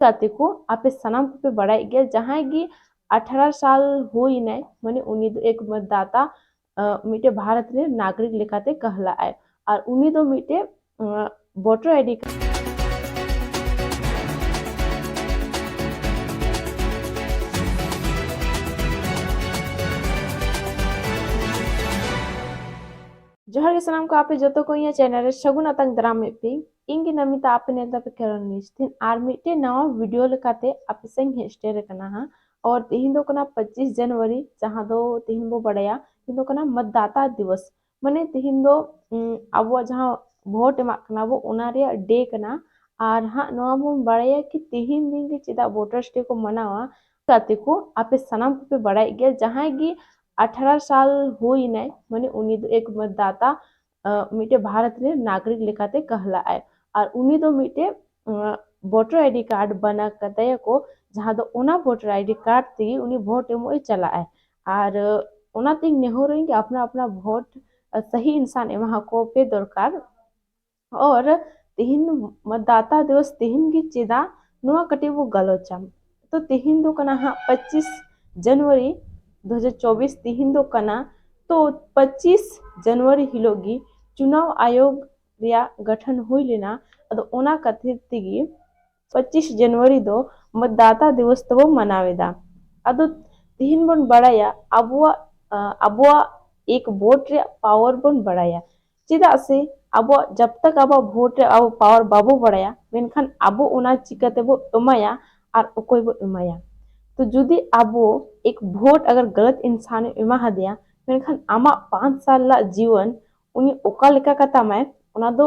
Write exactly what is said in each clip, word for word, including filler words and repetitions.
ᱜᱟᱛᱮ ᱠᱚ, ᱟᱯᱮ ᱥᱟᱱᱟᱢ ᱠᱚᱯᱮ ᱵᱟᱲᱟᱭᱮᱫ ᱜᱮᱭᱟ, ᱡᱟᱦᱟᱸᱭ ᱜᱮ ᱟᱴᱷᱟᱨᱚ ᱥᱟᱞ ᱦᱩᱭ ᱮᱱᱟᱭ, ᱢᱟᱱᱮ ᱩᱱᱤ ᱫᱚ ᱮᱠ ᱢᱚᱛᱫᱟᱛᱟ, ᱟᱸ, ᱢᱤᱫᱴᱮᱡ ᱵᱷᱟᱨᱚᱛ ᱨᱮ ᱱᱟᱜᱚᱨᱤᱠ ᱞᱮᱠᱟᱛᱮ ᱠᱟᱦᱞᱟᱜ ᱟᱭ᱾ ᱟᱨ ᱩᱱᱤ ᱫᱚ ᱢᱤᱫᱴᱮᱡ, ᱟᱸ, ᱵᱷᱳᱴᱟᱨ ᱟᱭᱰᱤ ᱠᱟᱨᱰ ᱡᱚᱦᱟᱨ ᱜᱮ ᱥᱟᱱᱟᱢ ᱠᱚ, ᱟᱯᱮ ᱡᱚᱛᱚ ᱠᱚ ᱤᱧᱟᱹᱜ ᱪᱮᱱᱮᱞ ᱨᱮ ᱥᱟᱹᱜᱩᱱ ᱟᱛᱟᱝ ᱫᱟᱨᱟᱢ ᱮᱫ ᱯᱮ᱾ ᱤᱧ ᱜᱮ ᱱᱚᱢᱤᱛᱟ, ᱟᱯᱮ ᱱᱮᱣᱛᱟ ᱯᱮ ᱠᱷᱮᱞᱳᱱ ᱱᱤᱥ᱾ ᱛᱤᱦᱤᱧ ᱟᱨ ᱢᱤᱫᱴᱮᱱ ᱱᱟᱣᱟ ᱵᱷᱤᱰᱤᱭᱳ ᱞᱮᱠᱟᱛᱮ ᱟᱯᱮ ᱥᱮᱫ ᱤᱧ ᱦᱮᱡ ᱥᱮᱴᱮᱨ ᱟᱠᱟᱱᱟ ᱦᱟᱸᱜ᱾ ᱟᱨ ᱛᱤᱦᱤᱧ ᱫᱚ ᱠᱟᱱᱟ ᱯᱚᱸᱪᱤᱥ ᱡᱟᱱᱩᱣᱟᱨᱤ, ᱡᱟᱦᱟᱸ ᱫᱚ ᱛᱤᱦᱤᱧ ᱵᱚ ᱵᱟᱲᱟᱭᱟ, ᱛᱤᱦᱤᱧ ᱫᱚ ᱠᱟᱱᱟ ᱢᱚᱛᱫᱟᱛᱟ ᱫᱤᱵᱚᱥ᱾ ᱢᱟᱱᱮ ᱛᱤᱦᱤᱧ ᱫᱚ, ᱩᱸ, ᱟᱵᱚᱣᱟᱜ ᱡᱟᱦᱟᱸ ᱵᱷᱳᱴ ᱮᱢᱟᱜ ᱠᱟᱱᱟ ᱵᱚ, ᱚᱱᱟ ᱨᱮᱭᱟᱜ ᱰᱮ ᱠᱟᱱᱟ᱾ ᱟᱨ ᱦᱟᱸᱜ ᱱᱚᱣᱟ ᱵᱚᱱ ᱵᱟᱲᱟᱭᱟ ᱠᱤ ᱛᱤᱦᱤᱧ ᱫᱤᱱ ᱜᱮ ᱪᱮᱫᱟᱜ ᱵᱷᱳᱴᱟᱨᱥ ᱰᱮ ᱠᱚ ᱢᱟᱱᱟᱣᱟ᱾ ᱜᱟᱛᱮ ᱠᱚ, ᱟᱯᱮ ᱥᱟᱱᱟᱢ ᱠᱚᱯᱮ ᱵᱟᱲᱟᱭᱮᱫ ᱜᱮᱭᱟ, ᱡᱟᱦᱟᱸᱭ ᱜᱮ ᱟᱴᱷᱟᱨᱚ ᱥᱟᱞ ᱦᱩᱭ ᱮᱱᱟᱭ, ᱢᱟᱱᱮ ᱩᱱᱤ ᱫᱚ ᱮᱠ ᱢᱚᱛᱫᱟᱛᱟ, ᱟᱸ, ᱢᱤᱫᱴᱮᱡ ᱵᱷᱟᱨᱚᱛ ᱨᱮ ᱱᱟᱜᱚᱨᱤᱠ ᱞᱮᱠᱟᱛᱮ ᱠᱟᱦᱞᱟᱜ ᱟᱭ᱾ ᱟᱨ ᱩᱱᱤ ᱫᱚ ᱢᱤᱫᱴᱮᱡ, ᱟᱸ, ᱵᱷᱳᱴᱟᱨ ᱟᱭᱰᱤ ᱠᱟᱨᱰ ᱵᱟᱱᱟ ᱠᱟᱛᱟᱭᱟ ᱠᱚ, ᱡᱟᱦᱟᱸ ᱫᱚ ᱚᱱᱟ ᱵᱷᱳᱴᱟᱨ ᱟᱭᱰᱤ ᱠᱟᱨᱰ ᱛᱮᱜᱮ ᱩᱱᱤ ᱵᱷᱳᱴ ᱮᱢᱚᱜ ᱮ ᱪᱟᱞᱟᱜ ᱟᱭ᱾ ᱟᱨ, ᱟᱸ, ᱚᱱᱟᱛᱤᱧ ᱱᱮᱦᱚᱨᱟᱹᱧ ᱜᱮ ᱟᱯᱱᱟ ᱟᱯᱱᱟ ᱵᱷᱳᱴ, ᱟᱸ, ᱥᱟᱹᱦᱤ ᱤᱱᱥᱟᱱ ᱮᱢᱟ ᱟᱠᱚ ᱯᱮ ᱫᱚᱨᱠᱟᱨ᱾ ᱟᱨ ᱛᱤᱦᱤᱧ ᱢᱚᱛᱫᱟᱛᱟ ᱫᱤᱵᱚᱥ ᱛᱤᱦᱤᱧ ᱜᱮ ᱪᱮᱫᱟᱜ, ᱱᱚᱣᱟ ᱠᱟᱹᱴᱤᱡ ᱵᱚ ᱜᱟᱞᱚᱪᱟ᱾ ᱛᱚ ᱛᱤᱦᱤᱧ ᱫᱚ ᱠᱟᱱᱟ ᱦᱟᱸᱜ ᱯᱚᱸᱪᱤᱥ ᱡᱟᱱᱩᱣᱟᱨᱤ ᱫᱩ ᱦᱟᱡᱟᱨ ᱪᱚᱵᱵᱤᱥ ᱛᱤᱦᱤᱧ ᱫᱚ ᱠᱟᱱᱟ᱾ ᱛᱚ ᱯᱚᱸᱪᱤᱥ ᱡᱟᱱᱩᱣᱟᱨᱤ ᱦᱤᱞᱳᱜ ᱜᱮ ᱪᱩᱱᱟᱣ ᱟᱭᱳᱜᱽ ᱨᱮᱭᱟᱜ ᱜᱚᱴᱷᱚᱱ ᱦᱩᱭ ᱞᱮᱱᱟ᱾ ᱟᱫᱚ ᱚᱱᱟ ᱠᱷᱟᱹᱛᱤᱨ ᱛᱮᱜᱮ ᱯᱚᱸᱪᱤᱥ ᱡᱟᱱᱩᱣᱟᱨᱤ ᱫᱚ ᱢᱚᱛᱫᱟᱛᱟ ᱫᱤᱵᱚᱥ ᱛᱮᱵᱚ ᱢᱟᱱᱟᱣ ᱮᱫᱟ᱾ ᱟᱫᱚ ᱛᱤᱦᱤᱧ ᱵᱚᱱ ᱵᱟᱲᱟᱭᱟ ᱟᱵᱚᱣᱟᱜ, ᱟᱸ, ᱟᱵᱚᱣᱟᱜ ᱮᱠ ᱵᱷᱳᱴ ᱨᱮᱭᱟᱜ ᱯᱟᱣᱟᱨ ᱵᱚᱱ ᱵᱟᱲᱟᱭᱟ᱾ ᱪᱮᱫᱟᱜ ᱥᱮ ᱟᱵᱚᱣᱟᱜ, ᱡᱟᱵ ᱛᱟᱠ ᱟᱵᱚᱣᱟᱜ ᱵᱷᱳᱴ ᱨᱮ ᱟᱵᱚ ᱯᱟᱣᱟᱨ ᱵᱟᱵᱚ ᱵᱟᱲᱟᱭᱟ, ᱢᱮᱱᱠᱷᱟᱱ ᱟᱵᱚ ᱚᱱᱟ ᱪᱤᱠᱟᱹ ᱛᱮᱵᱚ ᱮᱢᱟᱭᱟ ᱟᱨ ᱚᱠᱚᱭ ᱵᱚ ᱮᱢᱟᱭᱟ? ᱛᱚ ᱡᱩᱫᱤ ᱟᱵᱚ ᱮᱠ ᱵᱷᱳᱴ ᱟᱜᱟᱨ ᱜᱟᱞᱟᱛ ᱤᱱᱥᱟᱱ ᱮ ᱮᱢᱟ ᱦᱟᱫᱮᱭᱟ, ᱢᱮᱱᱠᱷᱟᱱ ᱟᱢᱟᱜ ᱯᱟᱸᱪ ᱥᱟᱞ ᱨᱮᱱᱟᱜ ᱡᱤᱭᱚᱱ ᱩᱱᱤ ᱚᱠᱟ ᱞᱮᱠᱟ ᱠᱟᱛᱟᱢᱟᱭ, ᱚᱱᱟ ᱫᱚ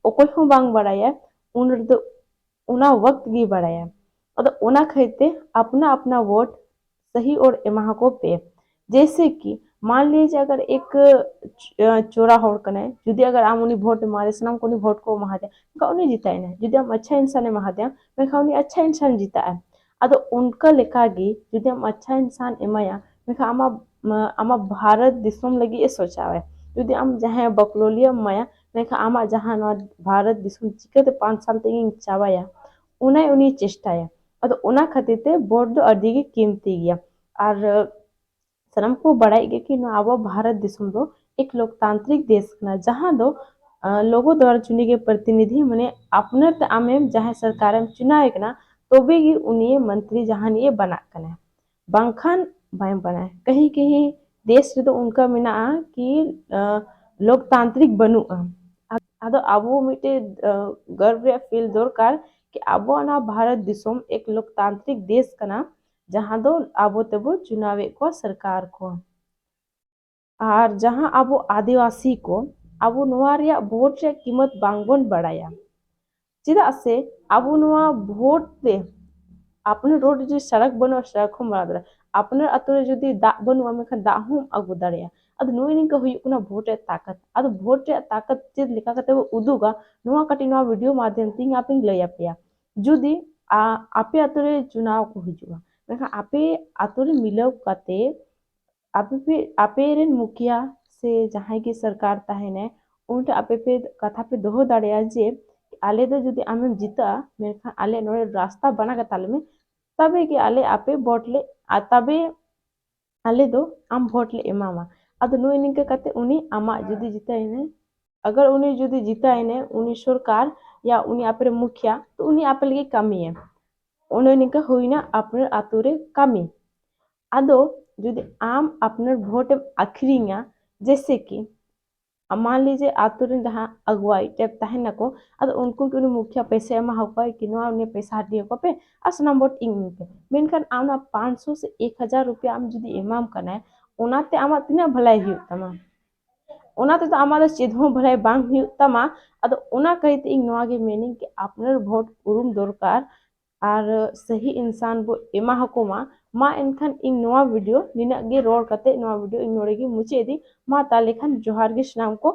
ᱚᱠᱚᱭ ᱦᱚᱸ ᱵᱟᱝ ᱵᱟᱲᱟᱭᱟ᱾ ᱩᱱ ᱨᱮᱫᱚ ᱚᱱᱟ ᱣᱟᱠᱛ ᱜᱮ ᱵᱟᱲᱟᱭᱟ᱾ ᱟᱫᱚ ᱚᱱᱟ ᱠᱷᱟᱹᱛᱤᱨ ᱛᱮ ᱟᱯᱱᱟ ᱟᱯᱱᱟ ᱵᱷᱳᱴ ᱥᱟᱹᱦᱤ ᱦᱚᱲ ᱮᱢᱟ ᱟᱠᱚ ᱯᱮ᱾ ᱡᱮᱭᱥᱮ ᱠᱤ ᱢᱟᱱ ᱞᱤᱡᱤᱭᱮ ᱟᱜᱟᱨ ᱮᱠ, ᱟᱸ, ᱪᱳᱨᱟ ᱦᱚᱲ ᱠᱟᱱᱟᱭ, ᱡᱩᱫᱤ ᱟᱜᱟᱨ ᱟᱢ ᱩᱱᱤ ᱵᱷᱳᱴ ᱮᱢᱟ ᱫᱮᱭᱟ, ᱥᱟᱱᱟᱢ ᱠᱚ ᱩᱱᱤ ᱵᱷᱳᱴ ᱠᱚ ᱮᱢᱟ ᱫᱮᱭᱟ, ᱮᱱᱠᱷᱟᱱ ᱩᱱᱤ ᱡᱤᱛᱟᱹᱭᱮᱱᱟ᱾ ᱡᱩᱫᱤ ᱟᱢ ᱟᱪᱪᱷᱟ ᱤᱱᱥᱟᱱ ᱮᱢᱟ ᱫᱮᱭᱟ, ᱢᱮᱱᱠᱷᱟᱱ ᱩᱱᱤ ᱟᱪᱪᱷᱟ ᱤᱱᱥᱟᱱ ᱡᱤᱛᱟᱹᱜᱼᱟᱭ᱾ ᱟᱫᱚ ᱚᱱᱠᱟ ᱞᱮᱠᱟ ᱜᱮ ᱡᱩᱫᱤ ᱟᱢ ᱟᱪᱪᱷᱟ ᱤᱱᱥᱟᱱ ᱮᱢᱟᱭᱟ, ᱢᱮᱱᱠᱷᱟᱱ ᱟᱢᱟᱜ, ᱟᱢᱟᱜ ᱵᱷᱟᱨᱚᱛ ᱫᱤᱥᱚᱢ ᱞᱟᱹᱜᱤᱫ ᱮ ᱥᱳᱪᱟᱣᱟᱭ᱾ ᱡᱩᱫᱤ ᱟᱢ ᱡᱟᱦᱟᱸᱭ ᱵᱟᱠᱞᱳᱞᱤᱭᱟᱹᱢ ᱮᱢᱟᱭᱟ, ᱢᱮᱱᱠᱷᱟᱱ ᱟᱢᱟᱜ ᱡᱟᱦᱟᱸ ᱱᱚᱣᱟ ᱵᱷᱟᱨᱚᱛ ᱫᱤᱥᱚᱢ ᱪᱤᱠᱟᱹᱛᱮ ᱯᱟᱸᱪ ᱥᱟᱞ ᱛᱮᱜᱮᱧ ᱪᱟᱵᱟᱭᱟ, ᱚᱱᱟᱭ ᱩᱱᱤ ᱪᱮᱥᱴᱟᱭᱟ᱾ ᱟᱫᱚ ᱚᱱᱟ ᱠᱷᱟᱹᱛᱤᱨ ᱛᱮ ᱵᱷᱳᱴ ᱫᱚ ᱟᱹᱰᱤ ᱜᱮ ᱠᱤᱢᱛᱤ ᱜᱮᱭᱟ᱾ ᱟᱨ ᱥᱟᱱᱟᱢ ᱠᱚ ᱵᱟᱲᱟᱭ ᱜᱮᱭᱟ ᱠᱤ ᱱᱚᱣᱟ ᱟᱵᱚ ᱵᱷᱟᱨᱚᱛ ᱫᱤᱥᱚᱢ ᱫᱚ ᱮᱠ ᱞᱳᱠᱛᱟᱱᱛᱨᱤᱠ ᱫᱮᱥ ᱠᱟᱱᱟ, ᱡᱟᱦᱟᱸ ᱫᱚ ᱞᱳᱜᱳ ᱫᱣᱟᱨᱟ ᱪᱩᱱᱤ ᱜᱮ ᱯᱨᱚᱛᱤᱱᱤᱫᱷᱤ, ᱢᱟᱱᱮ ᱟᱯᱱᱟᱨ ᱛᱮ ᱟᱢᱮᱢ ᱡᱟᱦᱟᱸᱭ ᱥᱚᱨᱠᱟᱨᱮᱢ ᱪᱩᱱᱟᱣᱮ ᱠᱟᱱᱟ, ᱛᱚᱵᱮ ᱜᱮ ᱩᱱᱤ ᱢᱚᱱᱛᱨᱤ ᱡᱟᱦᱟᱱᱤᱡ ᱮ ᱵᱟᱱᱟᱜ ᱠᱟᱱᱟ, ᱵᱟᱝᱠᱷᱟᱱ ᱵᱟᱭ ᱵᱟᱱᱟᱭ᱾ ᱠᱟᱹᱦᱤ ᱠᱟᱹᱦᱤ ᱫᱮᱥ ᱨᱮᱫᱚ ᱚᱱᱠᱟ ᱢᱮᱱᱟᱜᱼᱟ ᱠᱤ ᱞᱳᱠᱛᱟᱱᱛᱨᱤᱠ ᱵᱟᱹᱱᱩᱜᱼᱟ᱾ ᱟᱫᱚ ᱟᱵᱚ ᱢᱤᱫᱴᱮᱡ ᱜᱚᱨᱵ ᱨᱮᱭᱟᱜ ᱯᱷᱤᱞ ᱫᱚᱨᱠᱟᱨ ᱠᱤ ᱟᱵᱚᱣᱟᱜ ᱱᱚᱣᱟ ᱵᱷᱟᱨᱚᱛ ᱫᱤᱥᱚᱢ ᱮᱠ ᱞᱳᱠᱛᱟᱱᱛᱨᱤᱠ ᱫᱮᱥ ᱠᱟᱱᱟ, ᱡᱟᱦᱟᱸ ᱫᱚ ᱟᱵᱚ ᱛᱮᱵᱚ ᱪᱩᱱᱟᱣᱮᱫ ᱠᱚᱣᱟ ᱥᱚᱨᱠᱟᱨ ᱠᱚ᱾ ᱟᱨ ᱡᱟᱦᱟᱸ ᱟᱵᱚ ᱟᱹᱫᱤᱵᱟᱹᱥᱤ ᱠᱚ, ᱟᱵᱚ ᱱᱚᱣᱟ ᱨᱮᱭᱟᱜ ᱵᱷᱳᱴ ᱨᱮᱭᱟᱜ ᱠᱤᱢᱚᱛ ᱵᱟᱝᱵᱚᱱ ᱵᱟᱲᱟᱭᱟ᱾ ᱪᱮᱫᱟᱜ ᱥᱮ ᱟᱵᱚ ᱱᱚᱣᱟ ᱵᱷᱳᱴ ᱛᱮ ᱟᱯᱱᱟᱨ ᱨᱳᱰ ᱨᱮ ᱡᱩᱫᱤ ᱥᱚᱲᱚᱠ ᱵᱟᱹᱱᱩᱜᱼᱟ, ᱥᱚᱲᱚᱠ ᱦᱚᱸ ᱵᱟᱲᱟᱭ ᱫᱟᱲᱮᱭᱟᱜᱼᱟ᱾ ᱟᱯᱱᱟᱨ ᱟᱛᱳ ᱨᱮ ᱡᱩᱫᱤ ᱫᱟᱜ ᱵᱟᱹᱱᱩᱜᱼᱟ, ᱢᱮᱱᱠᱷᱟᱱ ᱫᱟᱜ ᱦᱚᱸᱢ ᱟᱹᱜᱩ ᱫᱟᱲᱮᱭᱟᱜᱼᱟ᱾ ᱟᱫᱚ ᱱᱚᱜᱼᱚᱭ ᱱᱤᱝᱠᱟ ᱦᱩᱭᱩᱜ ᱠᱟᱱᱟ ᱵᱷᱳᱴ ᱨᱮᱭᱟᱜ ᱛᱟᱠᱟᱛ᱾ ᱟᱫᱚ ᱵᱷᱳᱴ ᱨᱮᱭᱟᱜ ᱛᱟᱠᱟᱛ ᱪᱮᱫ ᱞᱮᱠᱟ ᱠᱟᱛᱮ ᱵᱚ ᱩᱫᱩᱜᱟ, ᱱᱚᱣᱟ ᱠᱟᱹᱴᱤᱡ ᱱᱚᱣᱟ ᱵᱷᱤᱰᱤᱭᱳ ᱢᱟᱫᱽᱫᱷᱚᱢ ᱛᱮ ᱤᱧ ᱟᱯᱮᱧ ᱞᱟᱹᱭ ᱟᱯᱮᱭᱟ᱾ ᱡᱩᱫᱤ ᱟ-, ᱟᱯᱮ ᱟᱛᱳ ᱨᱮ ᱪᱩᱱᱟᱣ ᱠᱚ ᱦᱤᱡᱩᱜᱼᱟ, ᱢᱮᱱᱠᱷᱟᱱ ᱟᱯᱮ ᱟᱛᱳ ᱨᱮ ᱢᱤᱞᱟᱹᱣ ᱠᱟᱛᱮ ᱟᱯᱮ ᱯᱮ, ᱟᱯᱮ ᱨᱮᱱ ᱢᱩᱠᱷᱤᱭᱟ ᱥᱮ ᱡᱟᱦᱟᱸᱭ ᱜᱮ ᱥᱚᱨᱠᱟᱨ ᱛᱟᱦᱮᱱᱟᱭ, ᱩᱱᱤ ᱴᱷᱮᱱ ᱟᱯᱮ ᱯᱮ ᱠᱟᱛᱷᱟ ᱯᱮ ᱫᱚᱦᱚ ᱫᱟᱲᱮᱭᱟᱜᱼᱟ ᱡᱮ ᱟᱞᱮ ᱫᱚ ᱡᱩᱫᱤ ᱟᱢᱮᱢ ᱡᱤᱛᱟᱹᱜᱼᱟ, ᱢᱮᱱᱠᱷᱟᱱ ᱟᱞᱮ ᱱᱚᱰᱮ ᱨᱟᱥᱛᱟ ᱵᱟᱱᱟ ᱠᱟᱛᱟ ᱞᱮ ᱢᱮ, ᱛᱚᱵᱮ ᱜᱮ ᱟᱞᱮ ᱟᱯᱮ ᱵᱷᱳᱴ ᱞᱮ, ᱟᱨ ᱛᱚᱵᱮ ᱟᱞᱮ ᱫᱚ ᱟᱢ ᱵᱷᱳᱴ ᱞᱮ ᱮᱢᱟᱢᱟ᱾ ᱟᱫᱚ ᱱᱩᱭ ᱱᱤᱝᱠᱟᱹ ᱠᱟᱛᱮ ᱩᱱᱤ ᱟᱢᱟᱜ ᱡᱩᱫᱤ ᱡᱤᱛᱟᱹᱭᱮᱱᱟᱭ, ᱟᱜᱟᱨ ᱩᱱᱤ ᱡᱩᱫᱤ ᱡᱤᱛᱟᱹᱭᱮᱱᱟᱭ, ᱩᱱᱤ ᱥᱚᱨᱠᱟᱨ ᱭᱟ ᱩᱱᱤ ᱟᱯᱮ ᱨᱮ ᱢᱩᱠᱷᱤᱭᱟ, ᱛᱚ ᱩᱱᱤ ᱟᱯᱮ ᱞᱟᱹᱜᱤᱫ ᱠᱟᱹᱢᱤᱭᱟ᱾ ᱚᱱᱮ ᱱᱤᱝᱠᱟᱹ ᱦᱩᱭᱱᱟ ᱟᱯᱱᱟᱨ ᱟᱛᱳ ᱨᱮ ᱠᱟᱹᱢᱤ᱾ ᱟᱫᱚ ᱡᱩᱫᱤ ᱟᱢ ᱟᱯᱱᱟᱨ ᱵᱷᱳᱴ ᱮᱢ ᱟᱹᱠᱷᱨᱤᱧᱟ, ᱡᱮᱭᱥᱮ ᱠᱤ ᱢᱟᱱ ᱞᱤᱡᱤᱭᱮ ᱟᱛᱳ ᱨᱮᱱ ᱡᱟᱦᱟᱸ ᱟᱜᱩᱣᱟᱭ type ᱛᱟᱦᱮᱱᱟᱠᱚ, ᱟᱫᱚ ᱩᱱᱠᱩ ᱜᱮ ᱩᱱᱤ ᱢᱩᱠᱷᱤᱭᱟ ᱯᱚᱭᱥᱟᱭ ᱮᱢᱟ ᱠᱚᱣᱟ ᱠᱤ ᱱᱚᱣᱟ ᱩᱱᱤ ᱯᱚᱭᱥᱟ ᱦᱟᱹᱴᱤᱧ ᱟᱠᱚ ᱯᱮ ᱟᱨ ᱥᱟᱱᱟᱢ ᱵᱷᱳᱴ ᱤᱧ ᱤᱢᱟᱹᱧ ᱯᱮ᱾ ᱢᱮᱱᱠᱷᱟᱱ ᱟᱢ ᱚᱱᱟ ᱯᱟᱸᱪᱥᱚ ᱥᱮ ᱮᱠ ᱦᱟᱡᱟᱨ ᱨᱩᱯᱤᱭᱟ ᱟᱢ ᱡᱩᱫᱤ ᱮᱢᱟᱢ ᱠᱟᱱᱟᱭ, ᱚᱱᱟᱛᱮ ᱟᱢᱟᱜ ᱛᱤᱱᱟᱹᱜ ᱵᱷᱟᱹᱞᱟᱹᱭ ᱦᱩᱭᱩᱜ ᱛᱟᱢᱟ? ᱚᱱᱟ ᱛᱮᱫᱚ ᱟᱢᱟᱜ ᱫᱚ ᱪᱮᱫ ᱦᱚᱸ ᱵᱷᱟᱹᱞᱟᱹᱭ ᱵᱟᱝ ᱦᱩᱭᱩᱜ ᱛᱟᱢᱟ᱾ ᱟᱫᱚ ᱚᱱᱟ ᱠᱟᱹᱭᱛᱮ ᱤᱧ ᱱᱚᱣᱟ ᱜᱮ ᱢᱮᱱᱟᱹᱧ ᱠᱤ ᱟᱯᱱᱟᱨ ᱵᱷᱳᱴ ᱩᱨᱩᱢ ᱫᱚᱨᱠᱟᱨ ᱟᱨ ᱥᱟᱹᱦᱤ ᱤᱱᱥᱟᱱ ᱵᱚ ᱮᱢᱟ ᱟᱠᱚ ᱢᱟ᱾ ᱢᱟ ᱮᱱᱠᱷᱟᱱ ᱤᱧ ᱱᱚᱣᱟ ᱵᱷᱤᱰᱤᱭᱳ ᱱᱤᱱᱟᱹᱜ ᱜᱮ ᱨᱚᱲ ᱠᱟᱛᱮ ᱱᱚᱣᱟ ᱵᱷᱤᱰᱤᱭᱳ ᱤᱧ ᱱᱚᱰᱮ ᱜᱮ ᱢᱩᱪᱟᱹᱫ ᱮᱫᱟᱹᱧ᱾ ᱢᱟ ᱛᱟᱦᱞᱮ ᱠᱷᱟᱱ ᱡᱚᱦᱟᱨ ᱜᱮ ᱥᱟᱱᱟᱢ ᱠᱚ᱾